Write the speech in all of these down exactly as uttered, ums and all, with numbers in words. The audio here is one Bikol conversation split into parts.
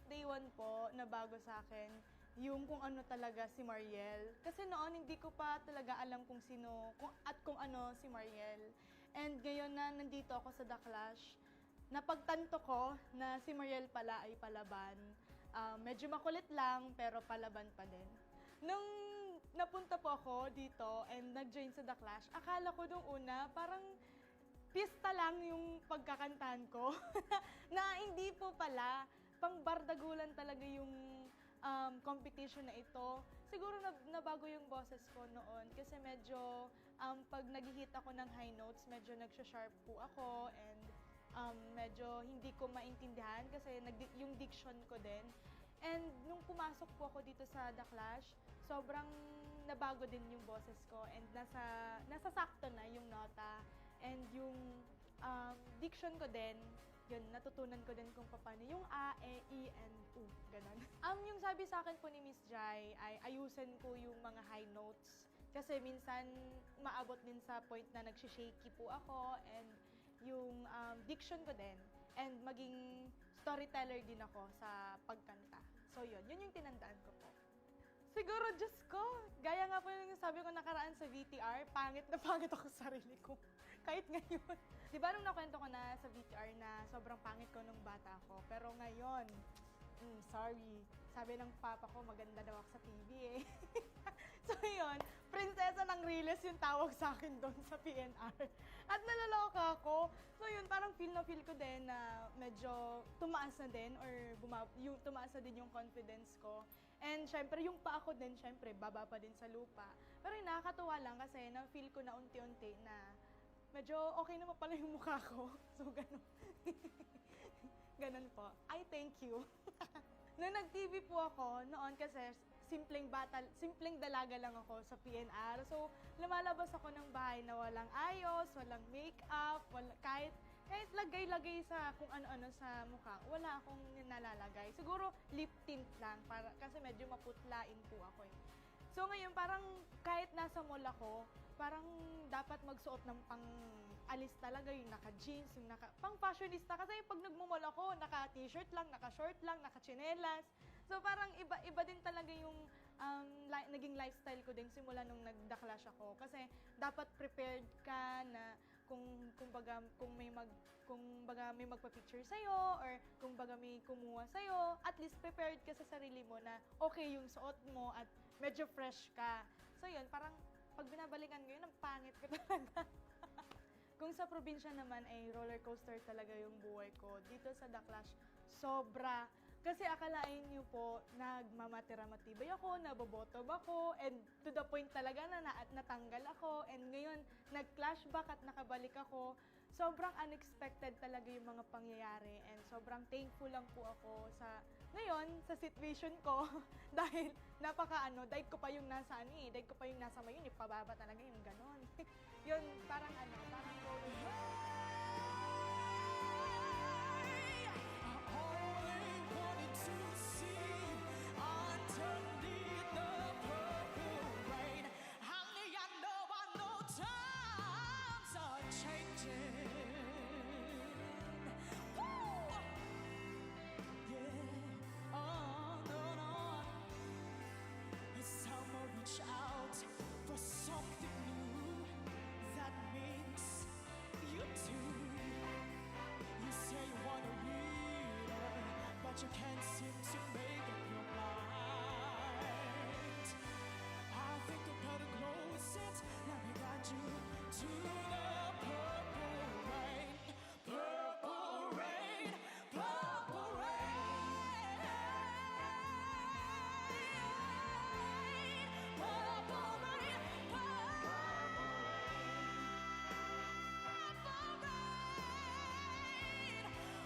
Day one po, nabago sa akin yung kung ano talaga si Mariel. Kasi noon, hindi ko pa talaga alam kung sino kung, at kung ano si Mariel. And ngayon na nandito ako sa The Clash, napagtanto ko na si Mariel pala ay palaban. Ah, medyo makulit lang, pero palaban pa din. Nung napunta po ako dito and nag-join sa The Clash, akala ko nung una, parang pista lang yung pagkakantahan ko. Na hindi po pala, pang bardagulan talaga yung, um, competition na ito. Siguro nab-, nabago yung boses ko noon kasi medyo, um, pag nag-hit ako ng high notes, medyo nagsha-sharp po ako and, um, medyo hindi ko maintindihan kasi nagdi-, yung diction ko din. And nung pumasok po ako dito sa The Clash, sobrang nabago din yung boses ko and nasa, nasasakto na yung nota and yung, um, diction ko din. Yun, natutunan ko din kung paano yung a, e, i, and u, ganun. Um, yung sabi sa akin po ni Miss Jai ay ayusin ko yung mga high notes. Kasi minsan maabot din sa point na nagsha-shaky po ako and yung, um, diction ko din. And maging storyteller din ako sa pagkanta. So yun, yun yung tinandaan ko po. Siguro, Diyos ko, gaya nga po yung sabi ko nakaraan sa V T R, pangit na pangit ako sa sarili ko. Kahit ngayon. Di ba nung nakwento ko na sa V T R na sobrang pangit ko nung bata ako? Pero ngayon, mm, sorry. Sabi ng papa ko, maganda daw ako sa T V eh. So yun, prinsesa ng Riles yung tawag sa akin doon sa P N R. At naloloka ako. So yun, parang feel na feel ko din na medyo tumaas na din or buma- yung, tumaas na din yung confidence ko. And syempre, yung paa ko din, syempre, baba pa din sa lupa. Pero yun, nakakatuwa lang kasi na-feel ko na unti-unti na medyo okay naman pala yung mukha ko. So, ganun. Ganun po. Ay, thank you. Nung nag-T V po ako, noon kasi simpleng bata, simpleng dalaga lang ako sa P N R. So, lumalabas ako ng bahay na walang ayos, walang makeup, wala, kahit, kahit lagay-lagay sa kung ano-ano sa mukha, wala akong nilalagay. Siguro lip tint lang, para, kasi medyo maputlain po ako eh. So ngayon, parang kahit nasa mall ako, parang dapat magsuot ng pang-alis talaga, yung naka-jeans, yung naka-, pang-fashionista. Kasi pag nagmo-mall ako, naka-t-shirt lang, naka-short lang, naka-tsinelas. So parang iba, iba din talaga yung, um, li-, naging lifestyle ko din simula nung nag-The Clash ako. Kasi dapat prepared ka na kung, kumbaga, kung may mag-, kung baga may magpa-picture sa'yo or kung baga may kumuha sa'yo, at least prepared ka sa sarili mo na okay yung suot mo at medyo fresh ka. So yun, parang pag binabalikan ko yun, ang pangit ko talaga. Kung sa probinsya naman ay roller coaster talaga yung buhay ko, dito sa The Clash, sobra. Kasi akalain niyo po, nagmamatiramatiba ako, nabobotob ako, and to the point talaga na, na natanggal ako. And ngayon, nag-clash back at nakabalik ako. Sobrang unexpected talaga yung mga pangyayari. And sobrang thankful lang po ako sa, ngayon, sa situation ko. Dahil napaka ano, daig ko pa yung nasa ano eh, daig ko pa yung nasa mayon eh, pababa talaga yung ganon. Yun, parang ano, parang roller coaster. I only wanted to see underneath the purple rain. Honey, I know, I know times are changing. Woo! Yeah, on and on. It's time I reach out for something new that means you do. You say you want a leader, but you can't seem to make up your mind. I think I better close it. Let me guide you to the purple rain. Purple rain, purple rain, purple rain, purple rain,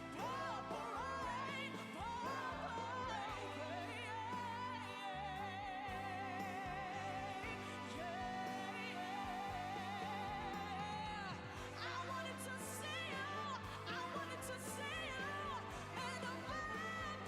purple rain, purple rain. Yeah, yeah. I wanted to see you. I wanted to see you in the vibrant.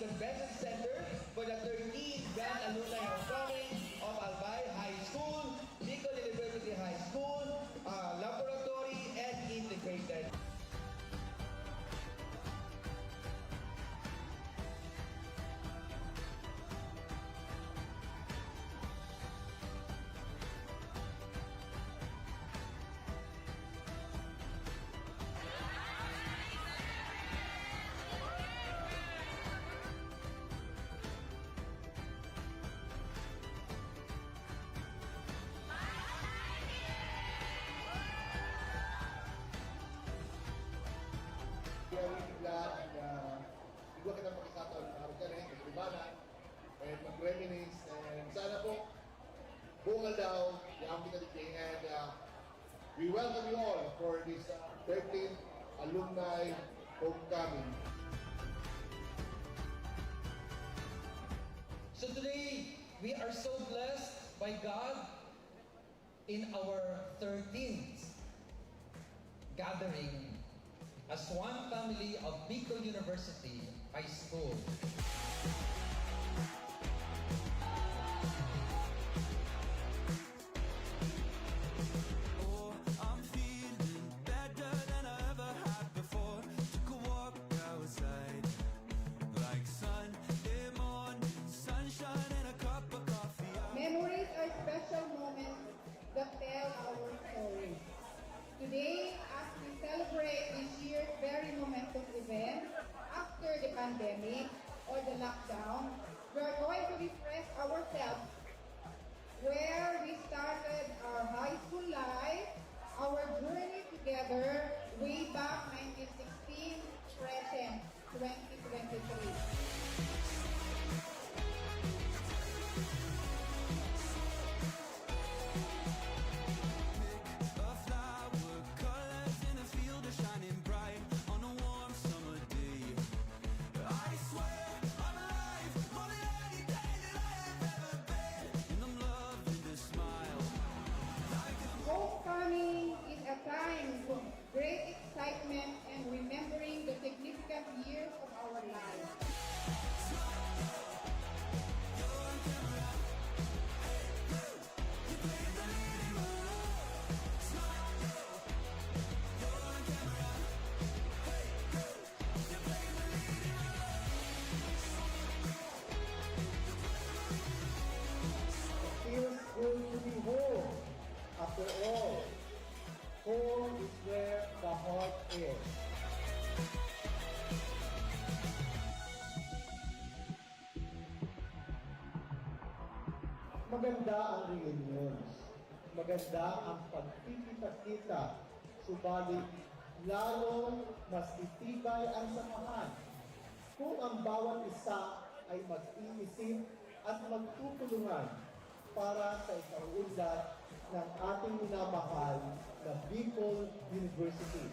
Convention Center for the thirteenth Grand Alumni Homecoming of Albay High School, Bicol University High School, uh, Laboratory, and Integrated. Very glad na igwa kita pakisatan ng Arkanes, Libana, and mag-reminisce, and sana po, buong aldaw, yaon kita digdi, and, uh, we welcome you all for this, uh, thirteenth Alumni Homecoming. So today, we are so blessed by God in our thirteenth gathering as one family of Bicol University High School. Oh, I'm feeling better than I ever had before. Took a walk outside, like Sunday morning, sunshine and a cup of coffee. Memories are special moments that tell our story. Today, as we celebrate this year's very momentous event after the pandemic or the lockdown, we are going to refresh ourselves where we started our high school life, our journey together way back nineteen sixteen, present twenty twenty-three. A flower, colors in a field are shining bright on a warm summer day. I swear I'm alive, more than any day that I have ever been. And I'm loving the smile. Homecoming is a time of great excitement and remembering the significant years of our lives. It feels good to be home. After all, home is where the heart is. Maganda ang reunions. Maganda ang pagkikita-kita. Subalit, lalong mas titibay ang samahan kung ang bawat isa ay mag-iisip at magtutulungan para sa ikauunlad ng ating minamahal na Bicol University.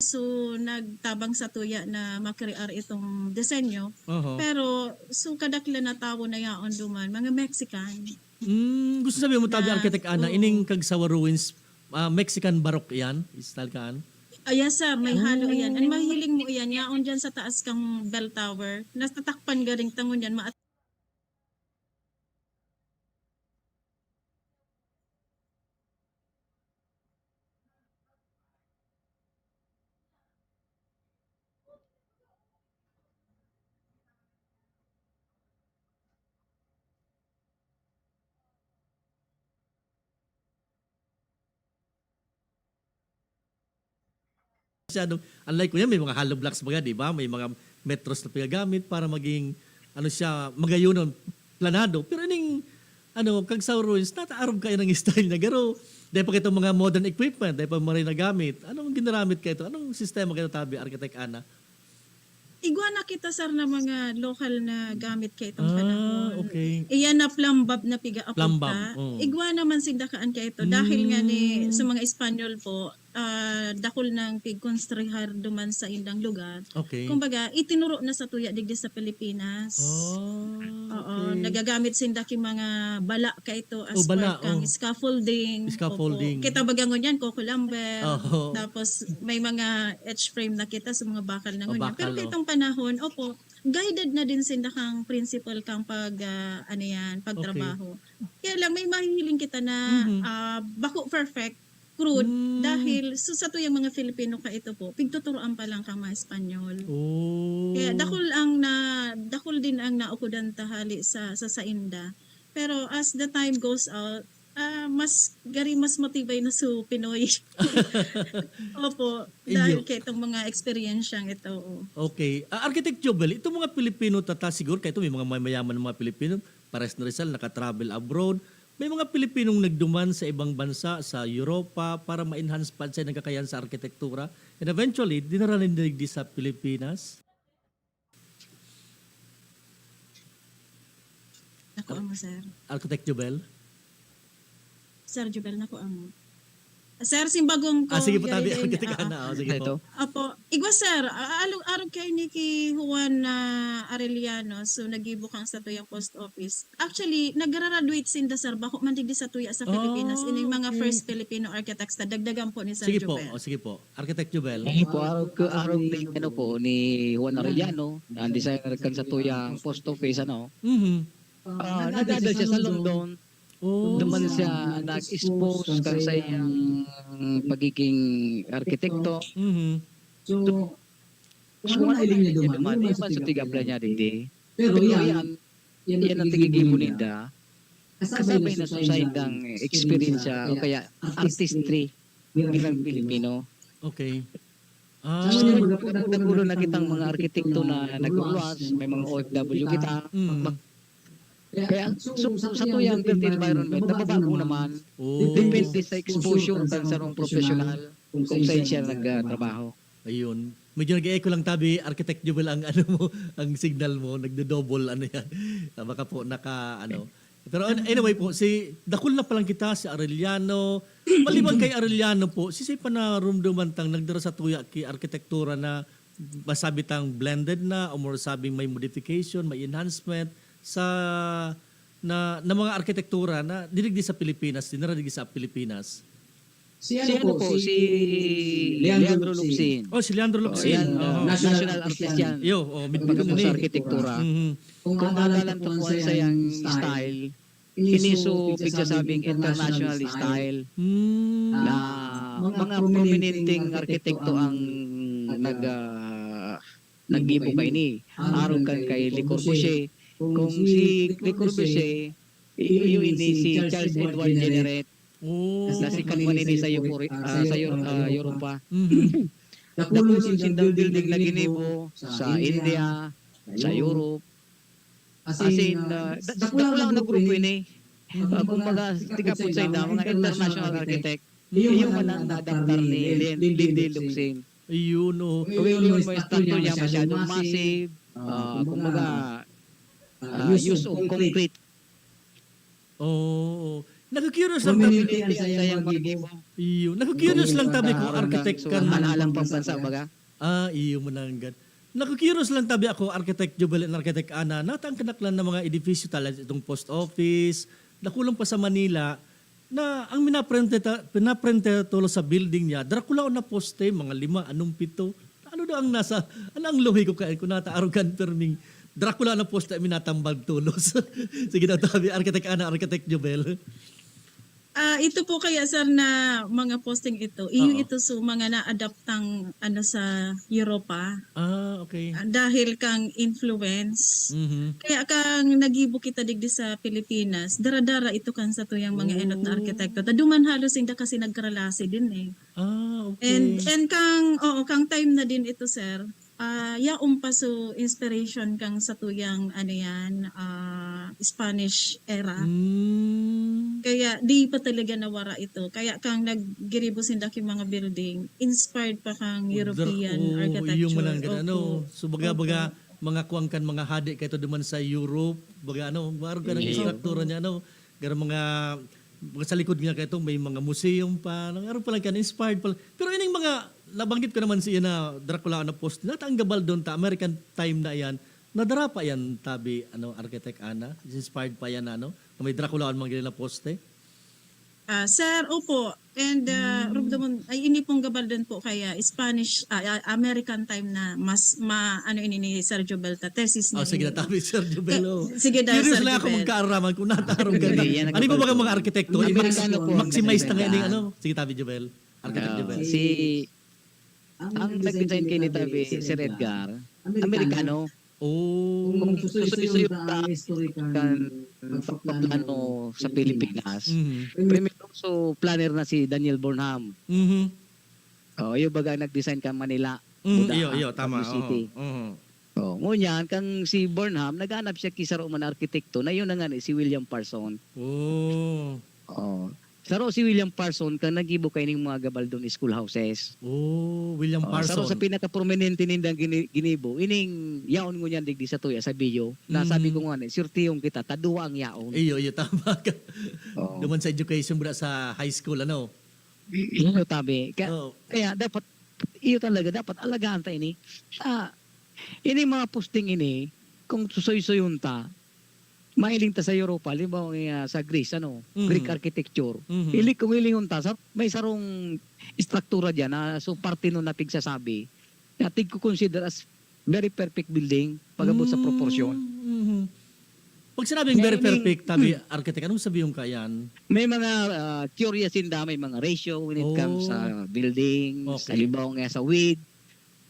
So, nagtabang sa tuya na ma-crear itong disenyo. Oho. Pero, so, kadaklan na tawo na yaon duman, mga Mexican. Hmm, gusto sabihin mo, tabi Na, Architect Ana, oo. Ining Cagsawa Ruins, ah, Mexican Baroque yan? Style kan? Ah, yes, sir. May halo yan. Ang mahiling mo yan, yaon dyan sa taas kang bell tower. Natatakpan garing tangon yan. Ma- Masyadong, unlike kuya, may mga hollow blocks baga, di ba? May mga metros na pinagamit para maging, ano siya, magayonon, planado. Pero ining, ano, Cagsawa Ruins, nataarog kayo ng style niya. Garo, Dai pa kaitong mga modern equipment, dai pa maray na gamit. Anong ginaramit kaito? Anong sistema kaito tabi, Architect Ana? Igwa na kita, sir, na mga lokal na gamit kaitong panahon. Ah, okay. Iyan na plumbab na piga-apod Plumbab, ta. Oo. Igwa naman sinda kaan kaito. Dahil nga ni Mm. sa mga Espanyol po, ah, dakul nang pigkonstrihar duman sa indang lugar. Okay. Kumbaga, itinuro na sa tuya digdi sa Pilipinas. Oh, Oo, okay. Nagagamit sinda ki mga bala kaito as Oh, bala, part kang oh. Scaffolding. Scaffolding. Opo. Kita baga ngunyan, kokolamber. Oo. Tapos may mga H-frame na kita sa mga bakal na Oh, ngunyan. Pero bakal, oh. kitong panahon, opo, guided na din sinda kang principal kang pag ah, ano yan, pagtrabaho. Kaya lang may mahihiling kita na Mhm. ah, bako perfect, crude, Mm. dahil sa, sa tuyang mga Filipino ka ito po, pigtuturoan pa lang kang mga Espanyol. Oh. Kaya dakul ang na dakul din ang naukudan ta hali sa sa sainda. Pero as the time goes out, ah, mas gari mas matibay na su Pinoy. Opo, dahil Iyo. Kaitong mga eksperyensyang ito. Oo. Okay. Ah, Architect Jobel, itong mga Pilipino tata siguro, kaito may mga mayaman na mga Pilipino, pares na Rizal, naka-travel abroad. May mga Pilipinong nagduman sa ibang bansa, sa Europa, para ma-enhance pa sa ilang kakayahan sa arkitektura. And eventually, dinara ninda digdi sa Pilipinas. Naku, amo, sir. Architect Jobel? Sir Jobel, naku, amo. Sir, simbagong ko, Ah, sige po, tabi. Garideng, Architect ah, Ana, oh, sige po. Ito. Opo. Igwa, sir, a- alog, arog kayo ni ki Juan na Arellano, so naggibo kang satuyang post office. Actually, nagraduate sinda, sir, bako man digdi sa tuya sa Pilipinas. Ah, Ining mga okay. first Filipino architects na dagdagan po ni Sir Sige po, Jobel. Oh, sige po. Architect Jobel. Ay po, arog, arog ni, ano po, ni Juan Arellano, ang designer kan satuyang post office, ano. Mhm. Ah, nagdadal siya sa London. Oh. Duman siya nag-expose kan sa iyang pagiging arkitekto. Mhm. So, kung ano na iling niya duman, yun man sa tig-apply niya digdi. Pero yan, yan ang tigigibo ninda. Kasabay na sa saindang experience o kaya artistry bilang Pilipino. Okay. Ah, Sa mga dagulo na kitang mga arkitekto na nagluwas, may mga O F W kita. Mm. Kaya so, sa tuyang built environment, nababago naman. Oh. Depende sa exposure kan sarong professional kung saan siya nagtrabaho. Ayun. Medyo nag-echo lang tabi, Architect Jubel, ang ano mo, ang signal mo, nagdo-double, ano yan. Ah, baka po naka, ano. Pero an- anyway po, si, dakul na palang kita, si Arellano. Maliban kay Arellano po, si, si panarumduman tang nagdara sa tuya ki arkitektura na masabi tang blended na o more sabing may modification, may enhancement sa na, na mga arkitektura na dinigdi sa Pilipinas, dinara digdi sa Pilipinas. Si ano po, si Leandro Lupsin. Oh, si Leandro Oh, Lupsin. yan, Oo. uh, national artist yan. Yo, oh, may Pagdating pagkakuni. Sa arkitektura. Mhm. Kung makalan po sa iyang style, ini so pigsasabing international style Mm. na mga prominenteng arkitekto ang nag ah, naggibo kaini. Arog kan kay Le Corbusier. Kung si Le Corbusier, iyo ini si Charles Edward Jenneret Oh. na sikat man ini sa Eupor- ah, sa Euro- ah, Europa. Mhm. Dakul sindang building na ginibo sa India, sa Europe. As in, ah, da- dakula na grupo ini. Ah, kumbaga, tikapon sa inda, mga international architect. Iyo man ang naadaptar ni Len- Lindy Luxin. Ayun, oh. Kung yun, may structure niya masyadong massive. Ah, kumbaga, ah, use of concrete. Oo. Nagku-curious lang tabi. Prominente ang sayang mga gibo. Iyo. Nagku-curious lang tabi kung Parang architect so, kan. Halahalang pambansa, baga. Ah, iyo, mananggad. Nagku-curious lang tabi ako, Architect Jubel and Architect Ana, natang kanaklan na mga edifisyo talaga itong post office, dakulang pa sa Manila, na ang minaprente ta- pinaprente tulo sa building niya, Dracula na poste, mga lima, anong pito. Ano daw ang nasa, ano ang luhi ko kain ko nata arogan perming Dracula na poste, minatambag tulos. Sige daw, tabi, Architect Ana, Architect Jubel. Ah, ito po kaya, sir, na mga posting ito, iyo Oo. Ito sa mga naadaptang ano sa Europa. Ah, okay. Ah, dahil kang influence. Mhm. Kaya kang nagibo kita digdi sa Pilipinas, dara-dara ito kan sa tuyang mga enot na Oh. Arkitekto. Ta duman halos inda kasi nagkaralasi din eh. Ah, okay. And and kang oo, kang time na din ito, sir. Ah, yaon pa so inspiration kang sa tuyang ano yan, ah, Spanish era. Mm. Kaya di pa talaga nawara ito. Kaya kang naggiribo sinda ki mga building, inspired pa kang Dra-, European oo, architecture. Iyo man ang gana, ano. Opo. So, baga-baga, Opo. mga kuwang kan mga hade kaito duman sa Europe, baga, ano, maaro ka ng Iyo. istruktura niya, ano. Garo mga, mga sa likod nga kaito, may mga museum pa, ano, maaro pa lang kan, inspired pa lang. Pero ining mga nabanggit ko naman siya na Dracula na post, nata ang gabaldon ta, American time na yan, nadara pa yan, tabi, ano, Architect Ana? Inspired pa yan na, ano, na may Dracula ang mga ganyan na poste? Ah, sir, opo. And, ah, Hmm. Romdamon, ay, ini pong gabaldon po kaya Spanish, ah, ah, American time na mas ma-, ano ini ni Sir Jobel ta, thesis Oh, niya sige na, ini. tabi, Sir Jobel, Eh, oh. sige daw, Curious Sir lang ako Jobel. magkaaraman kung natarong ka Hindi, na. yan ang Ano ba mga, gabaldon. mga arkitekto? Ay, Amerikano mas-, po ang maximize na nga ini, Amerikano. ano? Sige, tabi, Jobel. Architect Ah, Jobel. si, Ang ang nag-design nag-design kini kini tabi, tabi, Sir Sir Edgar, Edgar, Amerikano. Amerikano. Oh. Kung Kung susuy-suy susuy-suy ta ta ang historical kan pagpaplano pagpaplano sa sa Pilipinas, Pilipinas. Mhm. primero so planner na si Daniel Burnham. Mhm. Oh, iyo baga ang nag-design kan Manila, Mhm, Buda-, iyo, ah, iyo, tama, Baguio oo. City. Mhm. Oh, ngunyan, kang si Burnham, naghanap siya ki saro man na arkitekto, na iyo na nga ni si William Parson. Oh. Oh. Saro si William Parson kan naggibo kaining mga gabaldon schoolhouses. Oh, William Oh, saro sa Parson. pinakaprominente nindang gini-, ginibo, ining yaon ngunyan digdi sa tuya, sa Bio, na sabi Mm. ko nga ni, swertehon kita, ta duwa ang yaon. Iyo, iyo, tama ka. Oo. Duman sa education, bra, sa high school, ano? Iyo, tabi. Kaya, Oo. kaya dapat, iyo talaga, dapat alagaan ta ini. Ah, ini mga posting ini, kung susoy-soyon ta, mahiling ta sa Europa, halimbawa nga sa Greece, ano, Mhm. Greek architecture. Mhm. Ili-, kung hilingon ta, sa, may sarong estruktura diyan na, so, Parthenon na pigsasabi, na tigko-consider as very perfect building pag-abot sa Hmm, proporsyon. mhm. Pag sinabing Kaya very ining perfect, tabi, architect, anong sabi yung kayan? May mga, ah, teorya sinda, may mga ratio when it comes Oh. sa buildings, Okay. halimbawa nga sa width,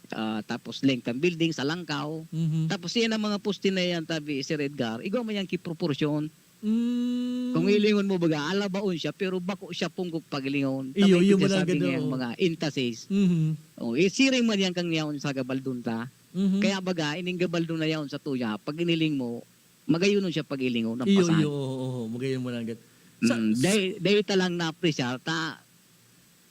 ah, tapos length ng building, sa langkaw. Mhm. Tapos yan ang mga poste na yan, tabi, Sir Edgar, igwa man yan ki proportion. Mm. Kung hilingon mo, baga, alabaon siya, pero bako siya pungkok paglingon. Iyo, Tapos iyo, ipinsasabi managad, niya ang oo. mga entasis. Mhm. Oh, eh, siring man yan kang yaon sa gabaldon ta. Mhm. Kaya baga, ining gabaldon na yaon sa tuya, pag iniling mo, magayonon siya pag-ilingon, ang Iyo, pasan. iyo, oo, oo, magayon managad. Sa, Mm, s- dai, dai ta lang na-apresyar, ta,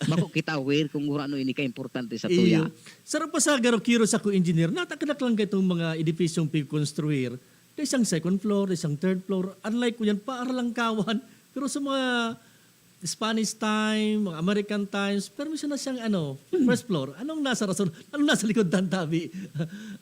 bako kita aware kung gurano ini ka-importante sa tuya. Iyo. Sa pa sa garo, curious ako, engineer, natakdak lang ka itong mga edipisyong pigkonstruir, na isang second floor, isang third floor, unlike ko yan, paaralangkawan. Pero sa mga Spanish time, mga American times, pero minsan na siyang, ano, first floor. Anong nasa rason? Anong nasa likod tan, tabi?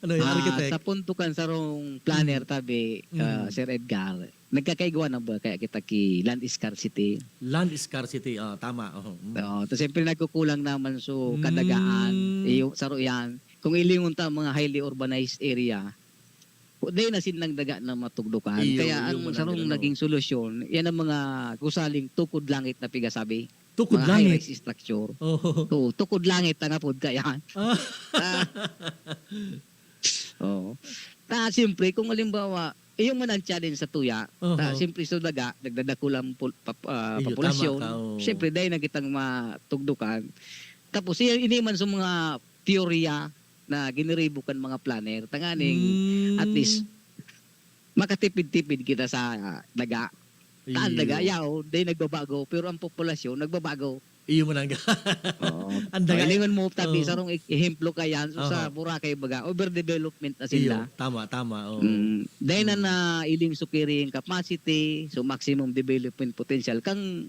Ano yung Ah, architect? Sa punto kan sarong planner, Mm. tabi, ah, Mm. Sir Edgar, nagkakaigwa na ba kaya kita ki land scarcity? Land scarcity, ah, tama. Oh, mm. Oo, tas siyempre nagkukulang naman so kadagaan, Mm. iyo, saro yan. Kung ilingon ta mga highly urbanized area, dai na sinda daga na matugdokan. Iyo, Kaya iyo, ang manang sarong ganun, naging oh. solusyon, yan ang mga gusaling tukod langit na pigasabi. Tukod Mga langit? high-rise structure. Oh. Oo, tukod langit ang apod kaya. Ah. Ah. Oo. Ta, siyempre, kung halimbawa, iyo man ang challenge sa tuya, ta, Oho. siyempre, sa daga, nagdadakul ang pul-, pap-, ah, Iyo, tama populasyon. ka, oo. Siyempre, dai na kitang matugdokan. Tapos, iya, ini man sa mga teorya na giniribo kan mga planner, tanganing, at least, Mm. makatipid-tipid kita sa, ah, daga. Ta, ang daga, Iyo. yaw, dai nagbabago, pero ang populasyon nagbabago. Iyo man ang ga-, Oo. ang daga. Hilingon mo, tabi, Oo. sarong e-, ehemplo ka yan. So, sa Aha. Boracay, baga, overdevelopment na Iyo, sila. tama, tama, oo. Mm. Dai na Mm. nailing sukiring capacity, so maximum development potential kang,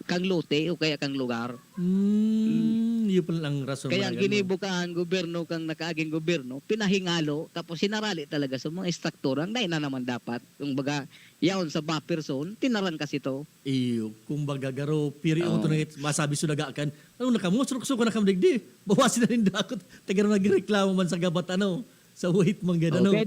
kang lote o kaya kang lugar. Mm, Mm. iyo pala ang rason Kaya ang managad, no? ginibo kan gobyerno, kang nakaaging gobyerno, pinahingalo, tapos hinarali talaga sa mga estruktura. Ang dai na naman dapat. Kumbaga, yaon sa buffer zone, tinaran kasi to. Iyo, kumbaga, garo, piri ang Oo. tunay masabi sa daga kan, "Ano na kamo? Surok-surok na kamo digdi. Bawasin na nin dakot." Tagaro nagreklamo man sa gabat, ano, sa wait man gad, Oh, ano. kaya,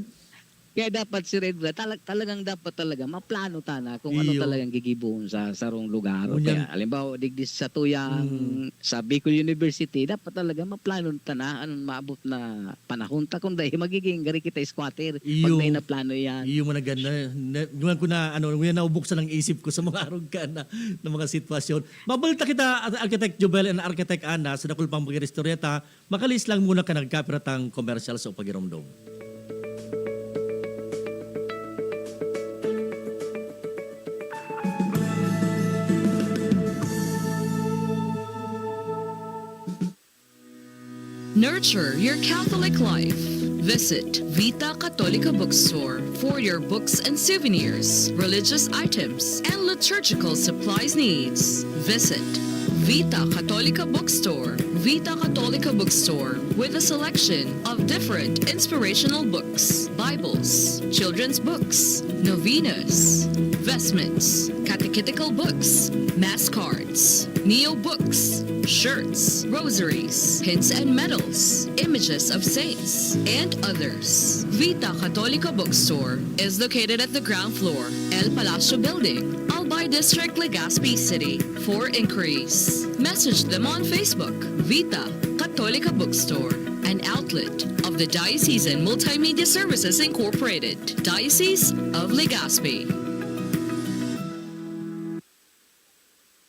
kaya dapat si Red Flag, tala-, talagang dapat talaga maplano ta na kung ano Iyo. talagang gigibohon sa sarong lugar. O Ngunyan kaya, halimbawa, digdi sa tuyang, Mm. sa Bicol University, dapat talaga maplano ta na anong maabot na panahon ta, kung dai magiging gari kita squatter, pag Iyo. dai na plano yan. Iyo, managad na, na, ngunyan ko na, ano, ngunyan naubuksan ang isip ko sa mga arog ka na, na mga sitwasyon. Mabalita kita, Ar-, Architect Jobel and Architect Ana, sa dakul pang pag-iristorya ta, makalihis lang muna kan nagkapiratang commercial sa Pagiromdom. Nurture your Catholic life. Visit Vita Cattolica Bookstore for your books and souvenirs, religious items, and liturgical supplies needs. Visit Vita Cattolica Bookstore. Vita Cattolica Bookstore, with a selection of different inspirational books, Bibles, children's books, novenas, vestments, catechetical books, mass cards, neo books, shirts, rosaries, pins and medals, images of saints, and others. Vita Cattolica Bookstore is located at the ground floor, El Palacio Building, Albay District, Legazpi City. For inquiries, message them on Facebook. Vita Cattolica Bookstore, an outlet of the Diocesan Multimedia Services Incorporated, Diocese of Legazpi.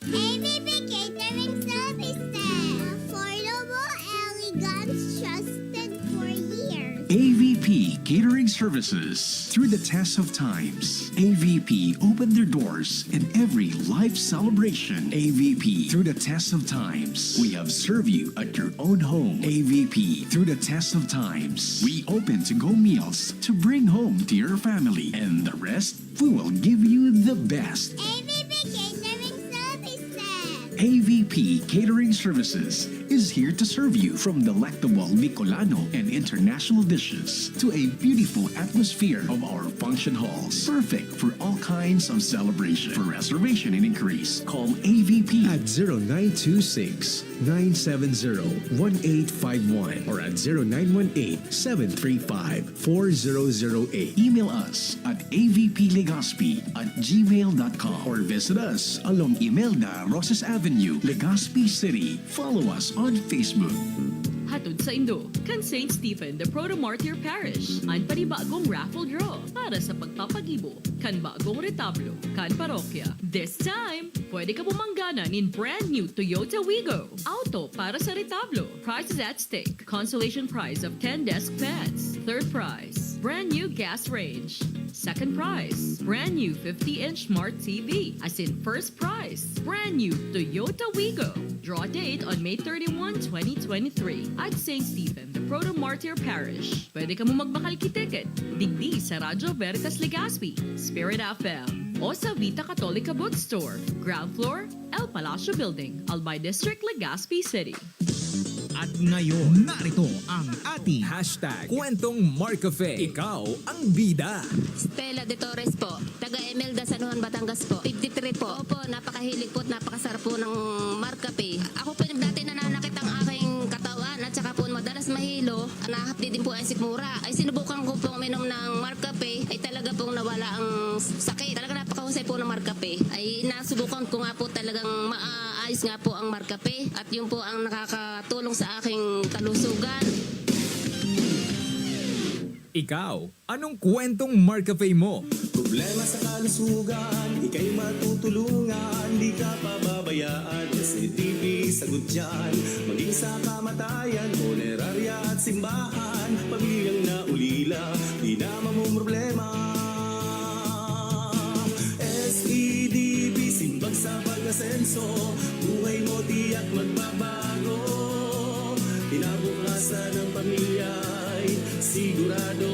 A V P Catering Services. Affordable, elegant, trusted for years. A V P Catering Services. Through the test of times, A V P opened their doors in every life celebration. A V P, through the test of times, we have served you at your own home. A V P, through the test of times, we open to-go meals to bring home to your family. And the rest, we will give you the best. A V P Catering Services. A V P Catering Services is here to serve you, from delectable Bicolano and international dishes to a beautiful atmosphere of our function halls, perfect for all kinds of celebration. For reservation and inquiries, call A V P at zero nine two six, nine seven zero, one eight five one or at zero nine one eight, seven three five, four zero zero eight. Email us at A V P Legazpi at gmail dot com or visit us along Imelda Rosas Avenue, Legazpi City. Follow us on Facebook. Hatod saindo kan Saint Stephen de Proto-Martyr Parish an panibagong raffle draw para sa pagpapagibo kan bagong retablo kan parokya. This time, pwede kamo manggana nin brand new Toyota Wigo. Auto para sa retablo. Prizes at stake. Consolation prize of ten desk fans. Third prize, brand new gas range. Second prize, brand new fifty-inch smart T V. Asin first prize, brand new Toyota Wigo. Draw date on May thirty-one, twenty twenty-three at Saint Stephen de Proto-Martyr Parish. Pwede kamo magbakal ki ticket digdi sa Radyo Veritas Legazpi, Spirit F M, o sa Vita Cattolica Bookstore, ground floor, El Palacio Building, Albay District, Legazpi City. At ngayon, narito ang ating hashtag Kwentong Marcafe. Ikaw ang bida. Stella de Torres po, taga Imelda, San Juan, Batangas po. Fifty-three po. Opo, napakahilig po at napakasarap po ng Marcafe. Ako po yung dati nananakit ang aking katawan at saka po madalas mahilo, nahapdi din po ang sikmura. Ay sinubukan ko pong uminom ng Marcafe, ay talaga pong nawala ang sakit. Talaga napakahusay po ng Marcafe. Ay nasubukan ko nga po talagang maayos nga po ang Marcafe at yun po ang nakakatulong sa aking kalusugan. Ikaw, anong kwentong Marcafe mo? Problema sa kalusugan, ika'y matutulungan, di ka pababayaan, S A D P sagot dyan. Maging sa kamatayan, punerarya at simbahan, pamilyang naulila, di na mamumroblema. S A D P, simbag sa pag-asenso, buhay mo tiyak magbabago. Kinabukasan ng pamilya ay sigurado.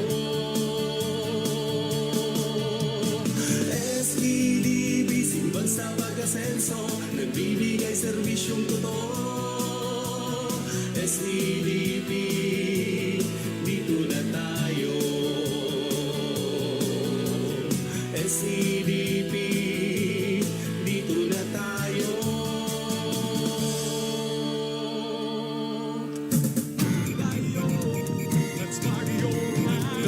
S A D P, simbag sa pag-asenso, nagbibigay serbisyong totoo. S A D P, dito na tayo. S A D P, dito na tayo.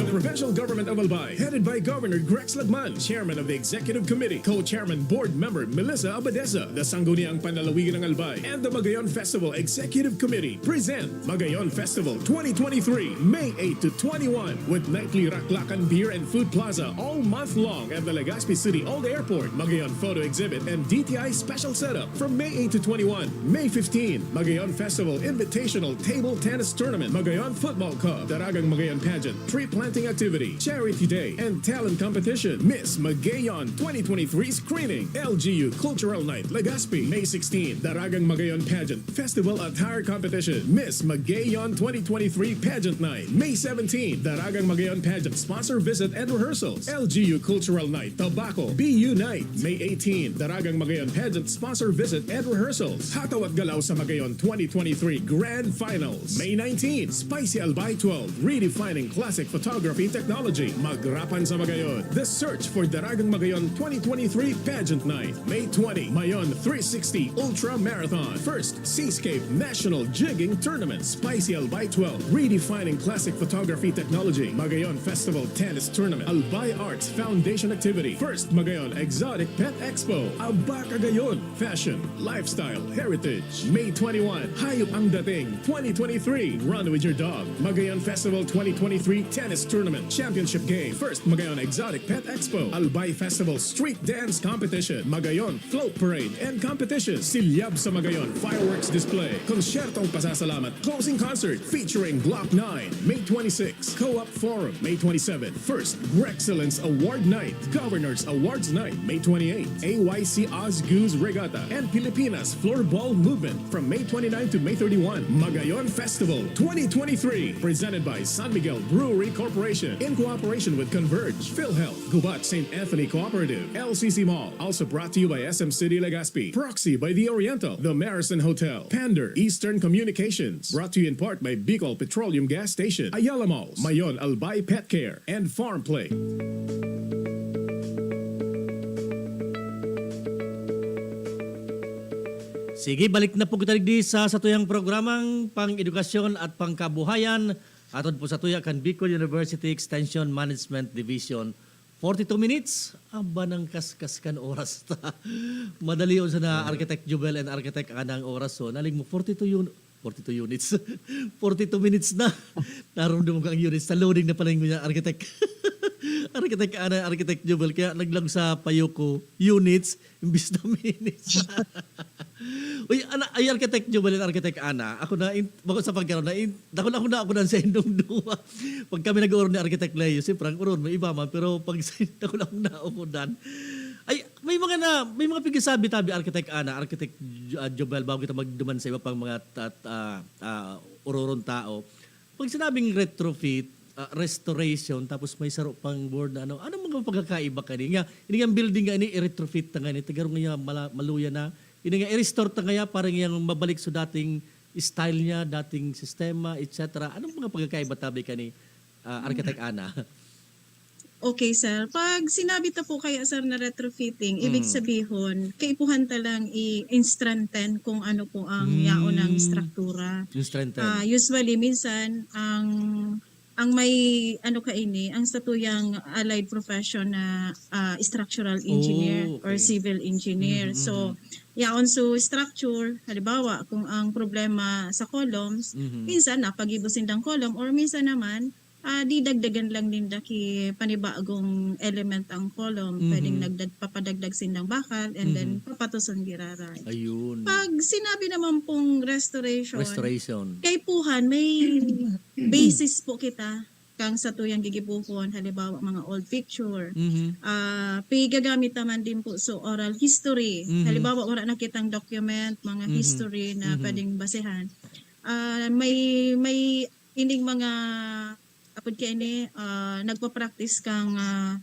The Provincial Government of Albay, headed by Governor Grex Lagman, Chairman of the Executive Committee, Co-Chairman Board Member Melissa Abadesa, the Sangguniang Panlalawigan ng Albay, and the Magayon Festival Executive Committee, present Magayon Festival twenty twenty-three, May eight to twenty-one, with nightly Raklakan Beer and Food Plaza all month long at the Legazpi City Old Airport, Magayon Photo Exhibit and D T I Special Setup from May eight to twenty-one. May fifteen, Magayon Festival Invitational Table Tennis Tournament, Magayon Football Cup, Daragang Magayon Pageant, Tree Planting Activity, Charity Day, and Talent Competition. Miss Magayon twenty twenty-three Screening, L G U Cultural Night, Legazpi, May sixteen, Daragang Magayon Pageant Festival Attire Competition, Miss Magayon twenty twenty-three Pageant Night, May seventeen, Daragang Magayon Pageant Sponsor Visit and Rehearsals, L G U Cultural Night, Tabaco, B U Night, May eighteen, Daragang Magayon Pageant Sponsor Visit and Rehearsals, Hataw at Galaw sa Magayon twenty twenty-three Grand Finals, May nineteen, Spicy Albay twelve, Redefining Classic Photography Technology, Magrapan sa Magayon, The Search for Daragang Magayon twenty twenty-three Pageant Night, May twenty, Mayon three sixty Ultra Marathon, First Seascape National Jigging Tournament, Spicy Albay twelve, Redefining Classic Photography Technology, Magayon Festival Tennis Tournament, Albay Arts Foundation Activity, First Magayon Exotic Pet Expo, Aba Kagayon, Fashion, Lifestyle, Heritage, May twenty-one, Hayop ang Dating twenty twenty-three, Run with Your Dog, Magayon Festival twenty twenty-three Tennis Tournament Championship Game, First Magayon Exotic Pet Expo, Albay Festival Street Dance Competition, Magayon Float Parade and Competition, Silyab sa Magayon Fireworks Display, Konsyertong Pasasalamat Closing Concert featuring Glock nine, May twenty-six, Co-op Forum, May twenty-seven, First Excellence Award Night, Governor's Awards Night, May twenty-eight, A Y C Oz Goose Regatta, and Pilipinas Floorball Movement from May twenty-nine to May thirty-one, Magayon Festival twenty twenty-three, presented by San Miguel Brewery Corporation, in cooperation with Converge, PhilHealth, Gubat Saint Anthony Cooperative, L C C Mall, also brought to you by S M City Legazpi, Proxy by The Oriental, The Marison Hotel, Pander, Eastern Communications, brought to you in part by Bicol Petroleum Gas Station, Ayala Malls, Mayon Albay Pet Care, and Farm Play. Sige, balik na po kita digdi sa satuyang programang Pang-Edukasyon at Pangkabuhayan, atod po satuya kan Bicol University Extension Management Division. Forty-two minutes? Aba, nang kaskas kan oras ta. Madali on sana, Architect Jubel and Architect Ana, ang oras, oh. Naling mo, forty-two yun, forty-two units. Forty-two minutes na. Narumdum ko ang units. Sa loading na pala yung niya, Architect. Architect Ana, Architect Jubel. Kaya naglag sa payo ko, units, imbis na minutes. Uy, ana, ay, Architect Jubel and Architect Ana, ako na, in, bako sa pagkaroon na, in, ako na, ako na, ako na sa indong duwa. Pag kami nag-oorong ni Architect Leo, siyempre, ang oron mo, iba man, pero pag sa ako lang naukudan, ay, may mga na, may mga pigasabi tabi, Architect Ana, Architect Jo-, ah, Jobel, bago kita magduman sa iba pang mga tat-, ah, ah, ororon tao. Pag sinabing retrofit, ah, restoration, tapos may saro pang word na ano, anong mga pagkakaiba kani? Nga, ini nga building nga ini, i-retrofit ta nga ini, tagarong nga mala-, maluya na. Ini nga, i-restore ta nga ya, para nga mabalik sa dating style niya, dating sistema, et cetera. Anong mga pagkakaiba tabi kani, ah, Architect Ana? Okay, sir. Pag sinabi ta po kaya, sir, na retrofitting, ibig Mm. sabihon, kaipuhan ta lang i-strengthen kung ano po ang yaon ng Mm. struktura. Strengthen. Ah, usually, minsan, ang, ang may, ano kaini, ang satuyang allied profession na, ah, structural engineer Oh, or okay. civil engineer. Mhm, So, mhm. yaon so structure, halimbawa, kung ang problema sa columns, Mhm. minsan napagibo sindang column or minsan naman, ah, didagdagan lang ninda ki panibagong element ang column. Pwedeng Mhm. nagdag-, papadagdag sindang bakal and then Mhm. papatuson giraray. Ayun. Pag sinabi naman pong restoration, Restoration. kaipuhan, may basis po kita kang satuyang gigibohon, halimbawa, mga old picture. Mhm. Ah, pigagamit naman din po so oral history. Mhm. Halimbawa, wala na kitang document, mga Mhm. history na Mhm. pwedeng basehan. Ah, may, may ining mga, apod kaini, ah, nagpa-practice kang, ah,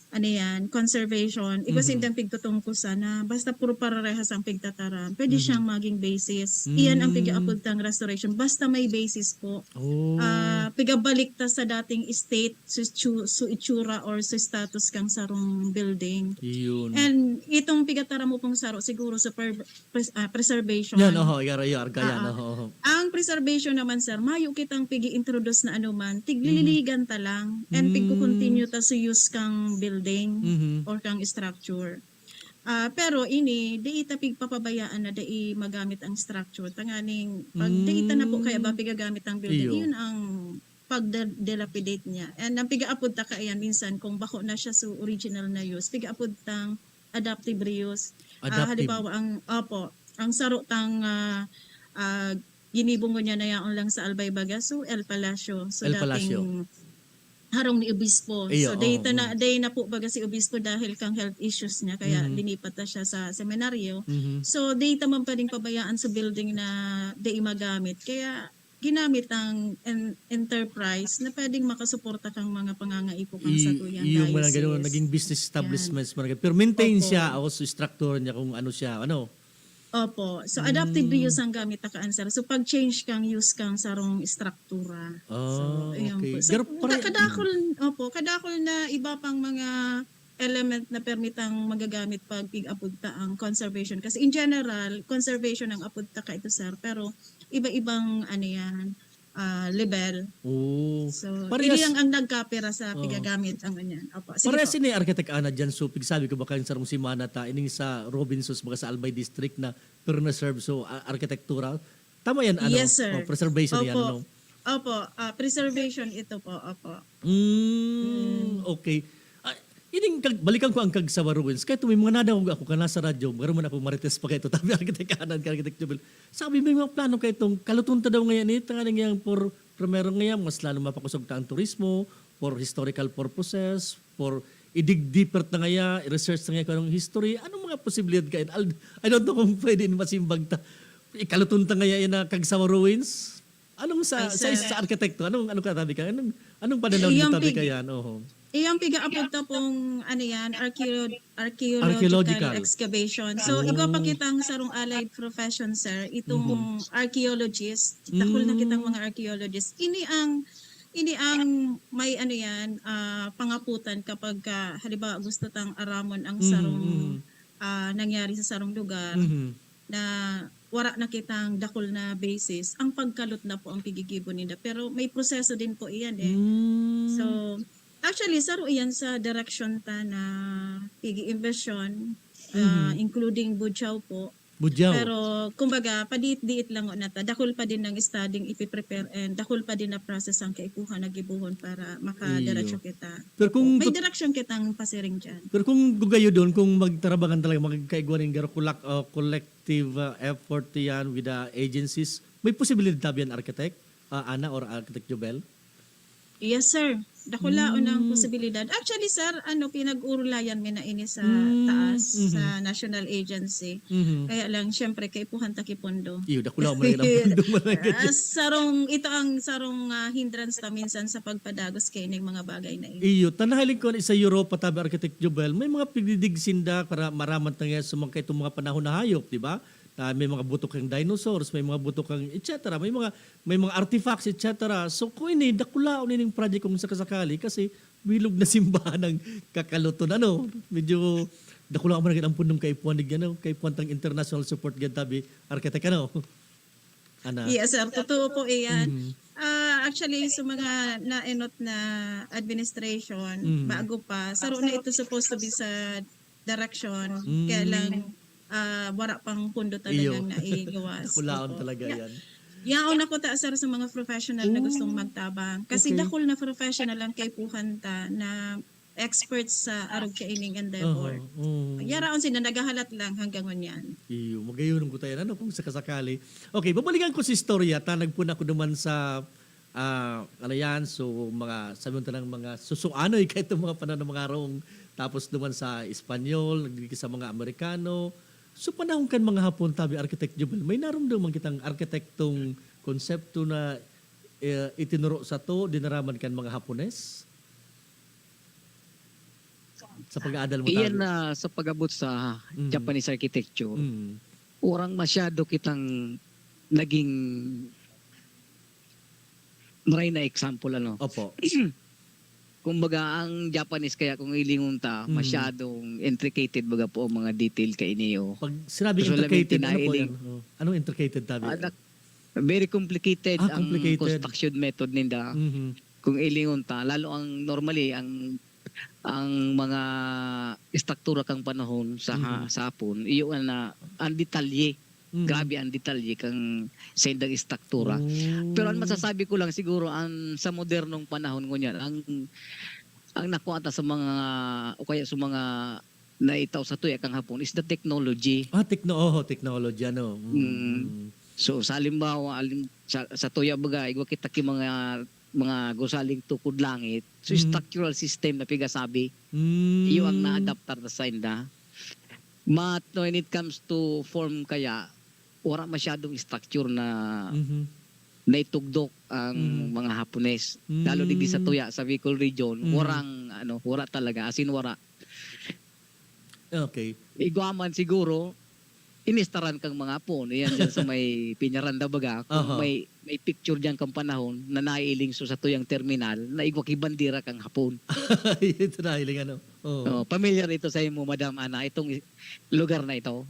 ano yan, conservation. Igwa Mhm. sindang pigtutungkol sana. Basta puro pararehas ang pigtataram. Pwede Mhm. siyang maging basis. Iyan ang Mm. pigaapod tang restoration. Basta may basis po. Oh. Ah, pigabalik ta sa dating state, su, su, su itsura or su status kang sarong building. Yun. And itong pigataram mo pong saro, siguro sa per-, pres-, ah, preservation. Yan, oho, yara, yar, gayan, Oo. oho, oho. Ang preservation naman, sir, mayo kitang pigi-introduce na anuman, tiglililigan ta lang, and Mm. pigko-continue ta sa use kang building Mhm. or kang structure. Ah, pero ini, di ita pigpapabayaan na dai magamit ang structure. Tanganing, pag di ita na po kaya ba Mm. pigagamit ang building, Iyo. yun ang pagda-, dilapidate niya. And ang pigaapod ta kaya minsan, kung bako na siya sa original na use, pigaapod tang adaptive reuse. Ah, Adaptive. halimbawa, ang, opo, ang saro tang, ah, ah, ginibo ngunyan na yaon lang sa Albay baga, so El Palacio. So, El Palacio. dating, harong ni obispo. Iyo, so, data oo, na, mm. Day na po baga si obispo dahil kang health issues niya, kaya Mhm. linipat na siya sa seminaryo. Mhm. So, data man pwedeng pabayaan sa building na day magamit. Kaya ginamit ang en-, enterprise na pwedeng makasuporta kang mga pangangaipo kang I-, sa tuyang yung mga diocese. Ganun, naging business establishments, yan. Mga ganun. Pero maintain Opo. Siya, o sa structure niya kung ano siya, ano? Opo. So, adaptive Mm. reuse ang gamit na kaan, sir. So, pag-change kang use kang sarong struktura. Ah, so, ayun okay. Po. So, Pero pare- ka-, kadakol, opo, kadakol na iba pang mga element na permitang magagamit pag pig-apod ta ang conservation. Kasi in general, conservation ang apod ta ka ito, sir. Pero iba-ibang, ano yan, ah, level. Oo. So, Parehas- ini ang, ang nagkapira sa Oo. pigagamit ang ganyan. Opo. Sige Parehas po. Ni Architect Ana dyan, so, pigsabi ko baka yung sarong semana ta, ining sa Robinsons, baka sa Albay District na preserve, so, a-, architectural. Tama yan, ano? Yes, sir. Oh, preservation yan, Opo. Ano? Opo, ah, preservation ito po, opo. Mm, Mm. Okay. Ah, ining kag-, balikan ko ang Kagsawa Ruins. Kaya may mga nadangog ako ka nasa radyo, garo man ako marites pa kayo, tabi Architect Ana, Architect Jubel. Sabi, may mga plano kayo itong kaluton ta daw ngayon, eh, tanganing yang por, primero ngayon, mas lalo mapakosog ta ang turismo, for historical purposes, for i-dig deeper ta ngaya, i-research ta ngaya kung anong history. Anong mga posibilidad kayo? Al-, I don't know kung pwede masimbag ta. Ikaluton ta ngaya yan na Kagsawa Ruins? Anong sa, Ay, sa, sir. Sa arkitekto? Anong, anong katabi ka? Anong, anong pananaw niyo Iyang tabi pig-, ka yan? Oho. Iyang piga-apod ta pong, ano yan, archeo-, archaeological Archaeological. Excavation. So, Oh. igwa pa kitang sarong allied profession, sir. Itong Mhm. archaeologist, dakul na kitang Mm. mga archaeologist. Ini ang, ini ang may, ano yan, ah, pangaputan kapag ka, halimbawa, gusto tang aramon ang Mhm, sarong, mhm. ah, nangyari sa sarong lugar. Mhm. Na wara na kitang dakul na basis, ang pagkalot na po ang pigigibo ninda. Pero may proseso din po iyan, eh. Mm. So, actually, saro iyan sa direksyon ta na pig-iimbesyon, ah, Mhm. including Bujao po. Bujao. Pero, kumbaga, padiit-diit lang na ta. Dakul pa din ang studying ipiprepare and dakul pa din na process ang kaipuhan na gibohon para makadiretso Iyo. Kita. Pero kung May tot- direksyon kitang pasiring dyan. Pero kung gugayo doon, kung magtarabangan talaga, magkaigwa ning garo kulak-, ah, collect- collective, ah, effort yan with the agencies. May posibilidad tabi yan, Architect, ah, Ana, or Architect Jobel? Yes, sir. Dakulaon ang Hmm. posibilidad. Actually, sir, ano, pinag-urulayan mi na ini sa Hmm, taas, mhm. sa national agency. Mhm. Kaya lang, syempre, kaipuhan ta ki pondo. Iyo, dakulaon man ang pondo man ang Ah, sarong, ito ang sarong, ah, hindrance ta minsan sa pagpadagos kaining mga bagay na ini. Iyo, ta nahiling ko sa Europa, tabi, Architect Jobel, may mga pigdidig sinda para maraman ta nga sa mga, itong mga panahon na hayop, di ba? Na may mga butok kang dinosaurs, may mga butok kang et cetera. May mga, may mga artifacts, et cetera. So, kung ini, dakulaon ining project kung sakasakali, kasi bilog na simbahan ang kakaloton, ano? Medyo dakulaon man ang pundong kaipuhan, ano? Kaipuhan tang international support, gad tabi, Architect, ano? Ana? Yes, sir. Totoo po iyan. Mhm. Ah, actually, sa mga naenot na administration, Mhm. bago pa, saro na ito supposed to be sa direction. Mm. Kaya lang, ah, wara pang pondo Iyo. talagang naigawas. Dakulaon Opo. talaga Ya-, yan. yaon ako ta, sir, sa mga professional na gustong Oh, magtabang. Kasi okay. dakul na professional ang kaipuhan ta na experts sa arog kaining endeavor. Aha, oo. Yaraon sila, naghahalat lang hanggang ngunyan. Iyo, magayon ko tayo, ano, kung sakasakali. Okay, babalikan ko si istorya. Ta, nagpuna ko naman sa, ah, ano yan, so, mga, sabi mo tanang mga susuanoy, kahit itong mga panahon ng mga Rome, tapos naman sa Espanyol, nagdigi sa mga Amerikano. So, panahon kan mga Hapon, tabi, Architect Jubel, may narumduman kitang arkitektong konsepto na, eh, itinuro sa to, dinaraman kan mga Hapones? Sa pag-aadal mo, Iyan tabi? Na sa pag-abot sa Mm. Japanese architecture, Mm. orang masyado kitang naging maray na example, ano? Opo. Kumbaga, ang Japanese kaya kung ilingon ta, Mm. masyadong intricated baga po ang mga detail kaini, oh. Pag sinabi Solamente intricated, ano po nailing- yan? Oh. Anong intricated, tabi? Ah, dak-, very complicated Ah, ang complicated. Construction method ninda. Mhm. Kung ilingon ta, lalo ang normally, ang, ang mga estruktura kang panahon sa ha-, Mhm. sa Hapon, iyo na ang detalye. Mhm. Grabe ang detalye kang sa indang estruktura. Oh. Pero ang masasabi ko lang siguro, ang sa modernong panahon ngunyan, ang, ang nakuha ta sa mga, o kaya sa mga naitaw sa tuya kang Hapon is the technology. Ah, techno-, oho, technology, ano. Mm. Mm. So, sa halimbawa, alim-, sa, sa tuya baga, igwa kita ki mga mga gusaling tukod langit. So, Mhm. structural system na pigasabi, Mm. iyo ang naadaptar na sa inda. But when it comes to form kaya, wala masyadong structure na Mhm. naitugdok ang Mhm. mga Hapones. Lalo digdi sa Mm. Tuya, sa Bicol region, Mhm. warang, ano, wala talaga, as in wala. Okay. Igwa man siguro, inistaran kang mga Hapon. Iyan dyan sa may Peñaranda baga, kung Aha. may, may picture dyan kang panahon na naiiling so sa tuyang terminal, na igwa ki bandera kang Hapon. Ito na, hiling ano. Oo. Oh, pamilyar ito sa imo, Madam Ana, itong i-, lugar na ito.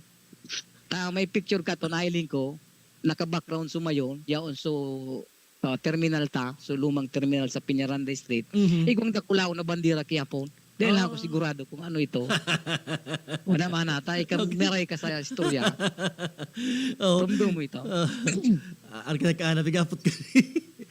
Ta, may picture ka to, nailing ko, naka-background so mayon, yaon so, ah, terminal ta, so lumang terminal sa Peñaranda Street. Mhm. Igwang dakulaon na bandera ki Hapon. Dahil Ah. ako sigurado kung ano ito. Wala man ata, ikaw, Okay. meray ka sa istorya. Oh. Rumdom mo ito. Ah, ah, arkitek Ana, bigapot ka.